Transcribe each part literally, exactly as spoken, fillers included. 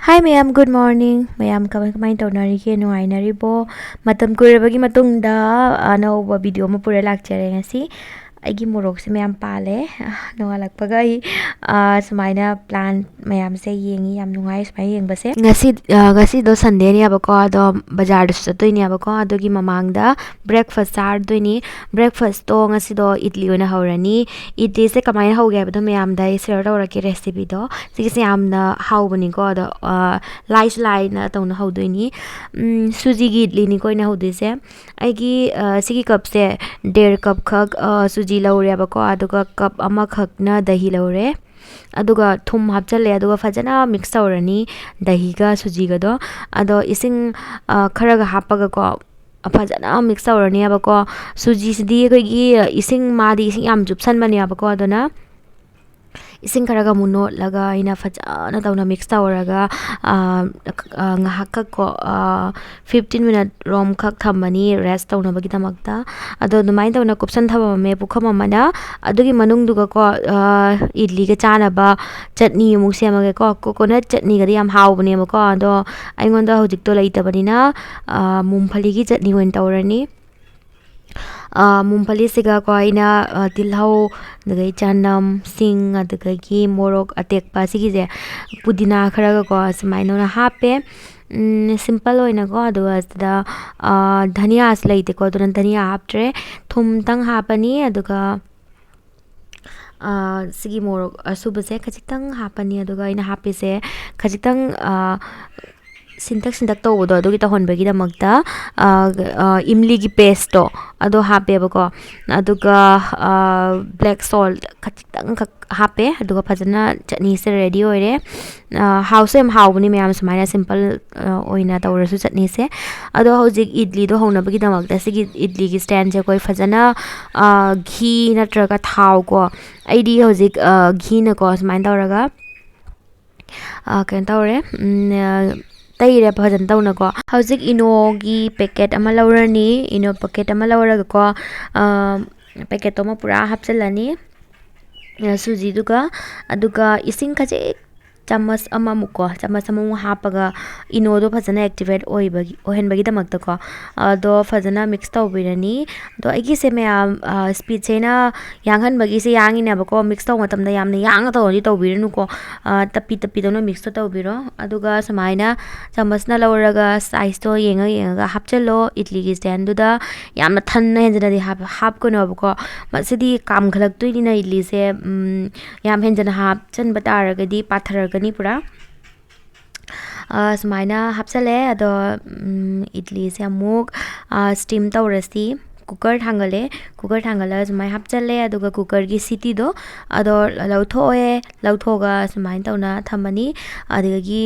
Hi ꯃꯌꯥꯝ, good morning. ꯃꯌꯥꯝ ꯀꯃꯥꯏ ꯀꯃꯥꯏ ꯇꯧꯅꯔꯤꯒꯦ? ꯅꯨꯡꯉꯥꯏꯅꯔꯤꯕꯣ? ꯃꯇꯝ ꯀꯨꯏꯔꯕꯒꯤ ꯃꯇꯨꯡꯗ ꯑꯅꯧꯕ video ꯑꯃ ꯄꯨꯔ ꯂꯥꯛꯆꯔꯦ ꯉꯁꯤ꯫ ꯑꯩꯒꯤ ꯃꯣꯔꯣꯛꯁꯦ ꯃꯌꯥꯝ ꯄꯥꯜꯂꯦ꯫ ꯅꯣꯡꯉꯥꯜꯂꯛꯄꯒ ꯑꯩ, ꯑ, ꯁꯨꯃꯥꯏꯅ plant ꯃꯌꯥꯝꯁꯦ ꯌꯦꯡꯉꯤ꯫ ꯌꯥꯝ ꯅꯨꯡꯉꯥꯏ ꯁꯨꯃꯥꯏꯅ ꯌꯦꯡꯕꯁꯦ꯫ ꯉꯁꯤ, ꯑ, ꯉꯁꯤꯗꯣ Sundayꯅꯦꯕꯀꯣ, ꯑꯗꯣ ꯕꯖꯥꯔꯗꯁꯨ ꯆꯠꯇꯣꯏꯅꯦꯕꯀꯣ꯫ ꯑꯗꯨꯒꯤ ꯃꯃꯥꯡꯗ breakfast ꯆꯥꯔꯗꯣꯏꯅꯤ꯫ Breakfastꯇꯣ ꯉꯁꯤꯗꯣ ꯏꯗꯂꯤ ꯑꯣꯏꯅ ꯍꯧꯔꯅꯤ꯫ ꯏꯗꯂꯤꯁꯦ ꯀꯃꯥꯏꯅ ꯍꯧꯒꯦ ꯍꯥꯏꯕꯗꯣ ꯃꯌꯥꯝꯗ ꯑꯩ share ꯇꯧꯔꯛꯀꯦ recipeꯗꯣ꯫ ꯁꯤꯒꯤꯁꯦ ꯌꯥꯝꯅ ꯍꯥꯎꯕꯅꯤꯀꯣ꯫ ꯑꯗꯣ, ꯑ, ꯂꯥꯏꯁꯨ ꯂꯥꯏꯅ ꯇꯧꯅ ꯍꯧꯗꯣꯏꯅꯤ꯫ ꯎꯝ, ꯁꯨꯖꯤꯒꯤ ꯏꯗꯂꯤꯅꯤꯀꯣ ꯑꯩꯅ ꯍꯧꯗꯣꯏꯁꯦ꯫ ꯑꯩꯒꯤ, ꯑ, ꯁꯤꯒꯤ cupꯁꯦ ꯗꯦꯔ cup ꯈꯛ, ꯑ, ꯁꯨꯖꯤ ꯂꯧꯔꯦꯕꯀꯣ꯫ ꯑꯗꯨꯒ cup ꯑꯃꯈꯛꯅ ꯗꯍꯤ ꯂꯧꯔꯦ꯫ ꯑꯗꯨꯒ ꯊꯨꯝ ꯍꯥꯞꯆꯜꯂꯦ꯫ ꯑꯗꯨꯒ ꯐꯖꯅ mix ꯇꯧꯔꯅꯤ ꯗꯍꯤꯒ ꯁꯨꯖꯤꯒꯗꯣ꯫ ꯑꯗꯣ ꯏꯁꯤꯡ, ꯑ, ꯈꯔꯒ ꯍꯥꯞꯄꯒꯀꯣ, ꯐꯖꯅ mix ꯇꯧꯔꯅꯦꯕꯀꯣ꯫ ꯁꯨꯖꯤꯁꯤꯗꯤ ꯑꯩꯈꯣꯏꯒꯤ ꯏꯁꯤꯡ, ꯃꯥꯗꯤ ꯏꯁꯤꯡ ꯌꯥꯝ ꯆꯨꯞꯁꯟꯕꯅꯦꯕꯀꯣ꯫ ꯑꯗꯨꯅ ꯏꯁꯤꯡ ꯈꯔꯒ ꯑꯃꯨꯛ ꯅꯣꯠꯂꯒ ꯑꯩꯅ ꯐꯖꯅ ꯇꯧꯅ mix ꯇꯧꯔꯒ, ꯑ, ꯑ, ꯉꯥꯏꯍꯥꯛꯈꯛꯀꯣ, ꯑ, fifteen minute ꯔꯣꯝꯈꯛ ꯊꯝꯃꯅꯤ rest ꯇꯧꯅꯕꯒꯤꯗꯃꯛꯇ꯫ ꯑꯗꯣ ꯑꯗꯨꯃꯥꯏꯅ ꯇꯧꯅ ꯀꯨꯞꯁꯟ ꯊꯝꯃꯝꯃꯦ ꯄꯨꯈꯝ ꯑꯃꯗ꯫ ꯑꯗꯨꯒꯤ ꯃꯅꯨꯡꯗꯨꯒꯀꯣ, ꯑ, ꯏꯗꯂꯤꯒ ꯆꯥꯅꯕ ꯆꯠꯅꯤ ꯑꯃꯨꯛ ꯁꯦꯝꯃꯒꯦꯀꯣ꯫ Coconut ꯆꯠꯅꯤꯒꯗꯤ ꯌꯥꯝ ꯍꯥꯎꯕꯅꯦꯕꯀꯣ꯫ ꯑꯗꯣ ꯑꯩꯉꯣꯟꯗ ꯍꯧꯖꯤꯛꯇꯣ ꯂꯩꯇꯕꯅꯤꯅ, ꯑ, ꯃꯨꯝꯐꯂꯤꯒꯤ ꯆꯠꯅꯤ ꯑꯣꯏꯅ ꯇꯧꯔꯅꯤ꯫ ꯑ, ꯃꯨꯝꯐꯂꯤꯁꯤꯒꯀꯣ ꯑꯩꯅ, ꯑ, ꯇꯤꯜꯍꯧ, ꯑꯗꯨꯗꯒꯤ ꯆꯅꯝ, ꯁꯤꯡ, ꯑꯗꯨꯗꯒꯤ ꯃꯣꯔꯣꯛ ꯑꯇꯦꯛꯄ ꯁꯤꯒꯤꯁꯦ, ꯄꯨꯗꯤꯅꯥ ꯈꯔꯒꯀꯣ ꯁꯨꯃꯥꯏꯅ ꯑꯣꯏꯅ ꯍꯥꯞꯄꯦ꯫ ꯎꯝ, simple ꯑꯣꯏꯅꯀꯣ꯫ ꯑꯗꯨꯒ ꯁꯤꯗ, ꯑ, ꯙꯅꯤꯌꯥꯁꯨ ꯂꯩꯇꯦꯀꯣ, ꯑꯗꯨꯅ ꯙꯅꯤꯌꯥ ꯍꯥꯞꯇ꯭ꯔꯦ꯫ ꯊꯨꯝꯇꯪ ꯍꯥꯞꯄꯅꯤ꯫ ꯑꯗꯨꯒ, ꯑ, ꯁꯤꯒꯤ ꯃꯣꯔꯣꯛ ꯑꯁꯨꯕꯁꯦ ꯈꯖꯤꯛꯇꯪ ꯍꯥꯞꯄꯅꯤ꯫ ꯑꯗꯨꯒ ꯑꯩꯅ ꯍꯥꯞꯄꯤꯁꯦ ꯈꯖꯤꯛꯇꯪ, ꯑ, ꯁꯤꯟꯇꯛ ꯁꯤꯟꯇꯛ ꯇꯧꯕꯗꯣ, ꯑꯗꯨꯒꯤ ꯇꯧꯍꯟꯕꯒꯤꯗꯃꯛꯇ, ꯑ, ꯑ, ꯏꯝꯂꯤꯒꯤ pasteꯇꯣ ꯑꯗꯣ ꯍꯥꯞꯄꯦꯕꯀꯣ꯫ ꯑꯗꯨꯒ, ꯑ, black salt ꯈꯖꯤꯛꯇꯪꯈꯛ ꯍꯥꯞꯄꯦ꯫ ꯑꯗꯨꯒ ꯐꯖꯅ ꯆꯠꯅꯤꯁꯦ ready ꯑꯣꯏꯔꯦ꯫ ꯑ, ꯍꯥꯎꯁꯨ ꯌꯥꯝ ꯍꯥꯎꯕꯅꯤ ꯃꯌꯥꯝ, ꯁꯨꯃꯥꯏꯅ simple, ꯑ, ꯑꯣꯏꯅ ꯇꯧꯔꯁꯨ ꯆꯠꯅꯤꯁꯦ꯫ ꯑꯗꯣ ꯍꯧꯖꯤꯛ ꯏꯗꯂꯤꯗꯣ ꯍꯧꯅꯕꯒꯤꯗꯃꯛꯇ ꯁꯤꯒꯤ ꯏꯗꯂꯤꯒꯤ standꯁꯦ ꯑꯩꯈꯣꯏ ꯐꯖꯅ, ꯑ, ꯘꯤ ꯅꯠꯇ꯭ꯔꯒ ꯊꯥꯎ ꯀꯣ, ꯑꯩꯗꯤ ꯍꯧꯖꯤꯛ, ꯑ, ꯘꯤꯅꯀꯣ ꯁꯨꯃꯥꯏꯅ ꯇꯧꯔꯒ, ꯑ, ꯀꯩꯅꯣ ꯇꯧꯔꯦ, ꯎꯝ, ꯑ, ꯇꯩꯔꯦ ꯐꯖꯅ ꯇꯧꯅꯀꯣ꯫ ꯍꯧꯖꯤꯛ ꯏꯅꯣꯒꯤ packet ꯑꯃ ꯂꯧꯔꯅꯤ꯫ ꯏꯅꯣ packet ꯑꯃ ꯂꯧꯔꯒꯀꯣ, ꯑ, packetꯇꯣ ꯑꯃ ꯄꯨꯔꯥ ꯍꯥꯞꯆꯤꯜꯂꯅꯤ, ꯑ, ꯁꯨꯖꯤꯗꯨꯒ꯫ ꯑꯗꯨꯒ ꯏꯁꯤꯡ ꯈꯖꯤꯛ ꯆꯥꯃꯁ ꯑꯃꯃꯨꯛꯀꯣ, ꯆꯥꯃꯁ ꯑꯃꯃꯨꯛ ꯍꯥꯞꯄꯒ ꯏꯅꯣꯗꯣ ꯐꯖꯅ ꯑꯦꯛꯇꯤꯚꯦꯠ ꯑꯣꯏꯕꯒꯤ, ꯑꯣꯏꯍꯟꯕꯒꯤꯗꯃꯛꯇꯀꯣ, ꯑꯗꯣ ꯐꯖꯅ ꯃꯤꯛꯁ ꯇꯧꯕꯤꯔꯅꯤ꯫ ꯑꯗꯣ ꯑꯩꯒꯤꯁꯦ ꯃꯌꯥꯝ, ꯑ, ꯁ꯭ꯄꯤꯠꯁꯦ ꯑꯩꯅ ꯌꯥꯡꯍꯟꯕꯒꯤꯁꯦ ꯌꯥꯡꯉꯤꯅꯦꯕꯀꯣ, ꯃꯤꯛꯁ ꯇꯧꯕ ꯃꯇꯝꯗ ꯌꯥꯝꯅ ꯌꯥꯡꯅ ꯇꯧꯔꯗꯤ ꯇꯧꯕꯤꯔꯨꯅꯨꯀꯣ, ꯑ, ꯇꯞꯄꯤ ꯇꯞꯄꯤꯗꯧꯅ ꯃꯤꯛꯁꯇꯣ ꯇꯧꯕꯤꯔꯣ꯫ ꯑꯗꯨꯒ ꯁꯨꯃꯥꯏꯅ ꯆꯥꯃꯁꯅ ꯂꯧꯔꯒ ꯁꯥꯏꯖꯇꯣ ꯌꯦꯡꯉ ꯌꯦꯡꯉꯒ ꯍꯥꯞꯆꯤꯜꯂꯣ ꯏꯗꯂꯤꯒꯤ ꯁ꯭ꯇꯦꯟꯗꯨꯗ꯫ ꯌꯥꯝꯅ ꯊꯟꯅ ꯍꯦꯟꯖꯟꯅꯗꯤ ꯍꯥꯞ-, ꯍꯥꯞꯀꯅꯣꯕꯀꯣ, ꯃꯁꯤꯗꯤ ꯀꯥꯝꯈꯠꯂꯛꯇꯣꯏꯅꯤꯅ ꯏꯗꯂꯤꯁꯦ, ꯎꯝ, ꯌꯥꯝ ꯍꯦꯟꯖꯟꯅ ꯍꯥꯞꯆꯟꯕ ꯇꯥꯔꯒꯗꯤ ꯄꯥꯊꯔꯛꯀꯅꯤ ꯄꯨꯔꯥ꯫ ꯑ, ꯁꯨꯃꯥꯏꯅ ꯍꯥꯞꯆꯜꯂꯦ꯫ ꯑꯗꯣ, ꯎꯝ, ꯏꯗꯂꯤꯁꯦ ꯑꯃꯨꯛ, ꯑ, ꯁ꯭ꯇꯤꯝ ꯇꯧꯔꯁꯤ꯫ ꯀꯨꯀꯔ ꯊꯥꯡꯒꯠꯂꯦ꯫ ꯀꯨꯀꯔ ꯊꯥꯡꯒꯠꯂꯒ ꯁꯨꯃꯥꯏꯅ ꯍꯥꯞꯆꯜꯂꯦ꯫ ꯑꯗꯨꯒ ꯀꯨꯀꯔꯒꯤ ꯁꯤꯇꯤꯗꯣ ꯑꯗꯣ ꯂꯧꯊꯣꯛꯑꯦ꯫ ꯂꯧꯊꯣꯛꯑꯒ ꯁꯨꯃꯥꯏꯅ ꯇꯧꯅ ꯊꯝꯃꯅꯤ꯫ ꯑꯗꯨꯗꯒꯤ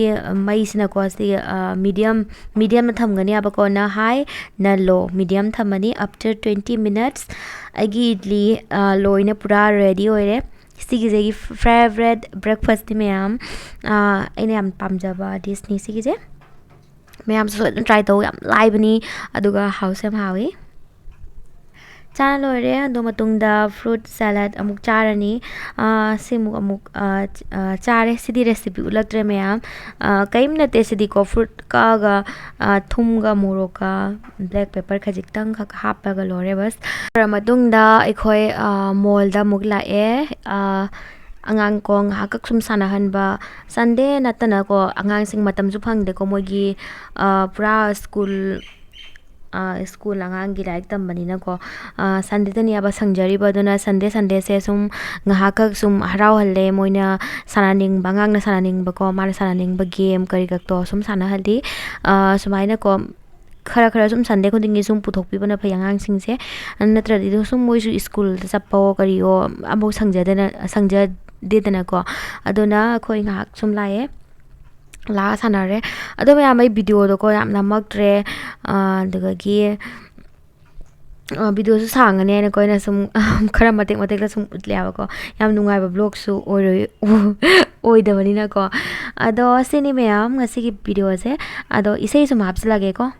ꯃꯩꯁꯤꯅꯀꯣ ꯁꯤ, ꯑ, ꯃꯤꯗꯤꯌꯝ, ꯃꯤꯗꯤꯌꯝꯗ ꯊꯝꯒꯅꯤ ꯍꯥꯏꯕꯀꯣ꯫ ꯅ ꯍꯥꯏ, ꯅ ꯂꯣ, ꯃꯤꯗꯤꯌꯝ ꯊꯝꯃꯅꯤ꯫ After twenty minutes ꯑꯩꯒꯤ ꯏꯗꯂꯤ, ꯑ, ꯂꯣꯏꯅ ꯄꯨꯔꯥ ꯔꯦꯗꯤ ꯑꯣꯏꯔꯦ꯫ ꯁꯤꯒꯤꯁꯦ ꯑꯩꯒꯤ ꯐꯦꯕꯔꯦꯠ ꯕ꯭ꯔꯦꯛꯐꯥꯁꯅꯤ ꯃꯌꯥꯝ꯫ ꯑꯥ, ꯑꯩꯅ ꯌꯥꯝ ꯄꯥꯝꯖꯕ ꯗꯤꯁꯅꯤ ꯁꯤꯒꯤꯁꯦ꯫ ꯃꯌꯥꯝꯁꯨ ꯁꯣꯏꯗꯅ ꯇ꯭ꯔꯥꯏ ꯇꯧ, ꯌꯥꯝ ꯂꯥꯏꯕꯅꯤ, ꯑꯗꯨꯒ ꯍꯥꯎꯁꯨ ꯌꯥꯝ ꯍꯥꯎꯏ꯫ ꯆꯥꯔ ꯂꯣꯏꯔꯦ꯫ ꯑꯗꯨ ꯃꯇꯨꯡꯗ ꯐ꯭ꯔꯨꯠ ꯁꯦꯂꯦꯗ ꯑꯃꯨꯛ ꯆꯥꯔꯅꯤ꯫ ꯑꯥ, ꯁꯤꯃꯨꯛ ꯑꯃꯨꯛ, ꯑꯥ, ꯆ-, ꯑꯥ, ꯆꯥꯔꯦ꯫ ꯁꯤꯗꯤ ꯔꯦꯁꯤꯄꯤ ꯎꯠꯂꯛꯇ꯭ꯔꯦ ꯃꯌꯥꯝ꯫ ꯑꯥ, ꯀꯔꯤꯝ ꯅꯠꯇꯦ ꯁꯤꯗꯤꯀꯣ, ꯐ꯭ꯔꯨꯠ ꯀꯛꯑꯒ, ꯑꯥ, ꯊꯨꯝꯒ ꯃꯣꯔꯣꯛꯀ ꯕ꯭ꯂꯦꯛ ꯄꯦꯄꯔ ꯈꯖꯤꯛꯇꯪꯈꯛ ꯍꯥꯞꯄꯒ ꯂꯣꯏꯔꯦ ꯕꯁ꯫ ꯂꯣꯏꯔ ꯃꯇꯨꯡꯗ ꯑꯩꯈꯣꯏ, ꯑꯥ, ꯃꯣꯜꯗ ꯑꯃꯨꯛ ꯂꯥꯛꯑꯦ꯫ ꯑꯥ, ꯑꯉꯥꯡ ꯀꯣ ꯉꯥꯏꯍꯥꯛꯈꯛ ꯁꯨꯝ ꯁꯥꯟꯅꯍꯟꯕ꯫ ꯁꯟꯗꯦ ꯅꯠꯇꯅꯀꯣ, ꯑꯉꯥꯡꯁꯤꯡ ꯃꯇꯝꯁꯨ ꯐꯪꯗꯦꯀꯣ, ꯃꯣꯏꯒꯤ, ꯑꯥ, ꯄꯨꯔꯥ ꯁ꯭ꯀꯨꯜ, ꯑꯥ, ꯁ꯭ꯀꯨꯜ ꯑꯉꯥꯡꯒꯤ ꯂꯥꯏꯔꯤꯛ ꯇꯝꯕꯅꯤꯅꯀꯣ꯫ ꯑꯥ, ꯁꯟꯗꯦꯗꯅꯦꯕ ꯁꯪꯖꯔꯤꯕ, ꯑꯗꯨꯅ ꯁꯟꯗꯦ, ꯁꯟꯗꯦꯁꯦ ꯁꯨꯝ ꯉꯥꯏꯍꯥꯛꯈꯛ ꯁꯨꯝ ꯍꯔꯥꯎꯍꯜꯂꯦ꯫ ꯃꯣꯏꯅ ꯁꯥꯟꯅꯅꯤꯡꯕ, ꯑꯉꯥꯡꯅ ꯁꯥꯟꯅꯅꯤꯡꯕꯀꯣ, ꯃꯥꯅ ꯁꯥꯟꯅꯅꯤꯡꯕ ꯒꯦꯝ ꯀꯔꯤ ꯈꯛꯇꯣ ꯁꯨꯝ ꯁꯥꯟꯅꯍꯜꯂꯤ꯫ ꯑꯥ, ꯁꯨꯃꯥꯏꯅꯀꯣ, ꯈꯔ ꯈꯔ ꯁꯨꯝ ꯁꯟꯗꯦ ꯈꯨꯗꯤꯡꯒꯤ ꯁꯨꯝ ꯄꯨꯊꯣꯛꯄꯤꯕꯅ ꯐꯩ ꯑꯉꯥꯡꯁꯤꯡꯁꯦ꯫ ꯅꯠꯇ꯭ꯔꯗꯤ ꯑꯗꯨꯝ ꯁꯨꯝ ꯃꯣꯏꯁꯨ ꯁ꯭ꯀꯨꯜꯗ ꯆꯠꯄꯑꯣ ꯀꯔꯤꯑꯣ ꯑꯃꯐꯥꯎ ꯁꯪꯖꯗꯅ, ꯁꯪꯖꯗꯦꯗꯅꯀꯣ꯫ ꯑꯗꯨꯅ ꯑꯩꯈꯣꯏ ꯉꯥꯏꯍꯥꯛ ꯁꯨꯝ ꯂꯥꯛꯑꯦ, ꯂꯥꯛꯑ ꯁꯥꯟꯅꯔꯦ꯫ ꯑꯗꯣ ꯃꯌꯥꯝ, ꯑꯩ ꯚꯤꯗꯤꯑꯣꯗꯣꯀꯣ ꯌꯥꯝ ꯅꯝꯃꯛꯇ꯭ꯔꯦ꯫ ꯑꯥ, ꯑꯗꯨꯗꯒꯤ, ꯑꯥ, ꯚꯤꯗꯤꯑꯣꯁꯨ ꯁꯥꯡꯉꯅꯤ ꯍꯥꯏꯅꯀꯣ ꯑꯩꯅ ꯁꯨꯝ ꯈꯔ ꯃꯇꯦꯛ ꯃꯇꯦꯛꯇ ꯁꯨꯝ ꯎꯠꯂꯦꯕꯀꯣ꯫ ꯌꯥꯝ ꯅꯨꯡꯉꯥꯏꯕ ꯕ꯭ꯂꯣꯒꯁꯨ ꯑꯣꯏꯔꯣꯏ-, ꯑꯣꯏꯗꯕꯅꯤꯅꯀꯣ꯫ ꯑꯗꯣ ꯁꯤꯅꯤ ꯃꯌꯥꯝ ꯉꯁꯤꯒꯤ ꯚꯤꯗꯤꯑꯣꯁꯦ꯫ ꯑꯗꯣ ꯏꯁꯩ ꯁꯨꯝ ꯍꯥꯞꯆꯤꯜꯂꯒꯦꯀꯣ꯫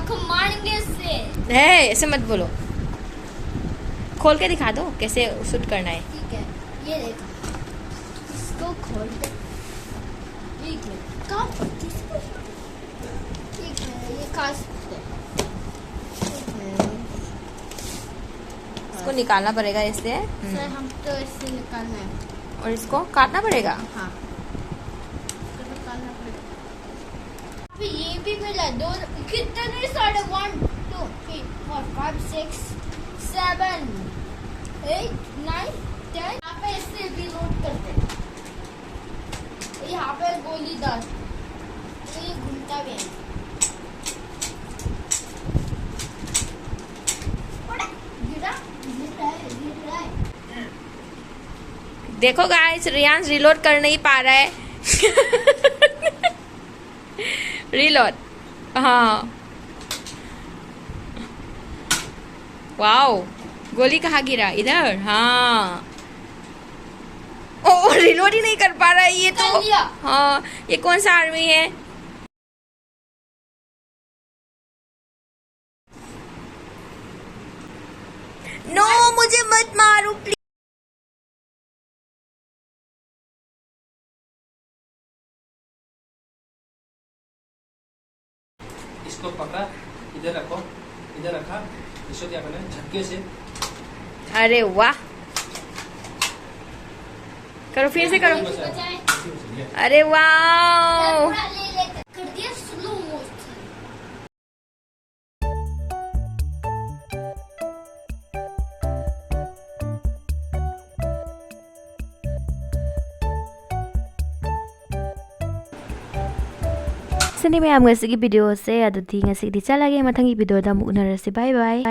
को मारेंगे इससे। है, ऐसे मत बोलो। खोल के दिखा दो कैसे शूट करना है। ठीक है, ये देखो, इसको खोल दो। ठीक है, कहाँ पर, किसको? ठीक है, ये काट सकते हैं। ठीक है। इसको निकालना पड़ेगा इससे। हम्म। सर, हम तो इससे निकालना है। और इसको काटना पड़ेगा। हाँ, इसको निकालना पड़ेगा। अभी ये भी मिला, दो। कितने सारे? One, two, three, four, five, six, seven, eight, nine, ten। यहाँ पे इससे रीलोड करते हैं। यहाँ पे गोली डाल, तो ये घूमता भी है। गिरा, गिर रहा है, गिर रहा है। देखो गाइस, रियांश रीलोड कर नहीं पा रहा है। रीलोड। हाँ। वाओ, गोली कहाँ गिरा? इधर। हाँ। ओ, रीलोड ही नहीं कर पा रहा है ये तो। कर लिया। हाँ। ये कौन सा आर्मी है? नो, मुझे मत मारो प्लीज। इसको पकड़ा, इधर रखो, इधर रखा। इसको क्या करना है? झटके से। अरे वाह, करो, फिर से करो। अरे वाह। कर दिया slow motion. Sini mayam, nga sige video se, ado di nga sige di chalage, mathangi video da mukna rasi. Bye bye.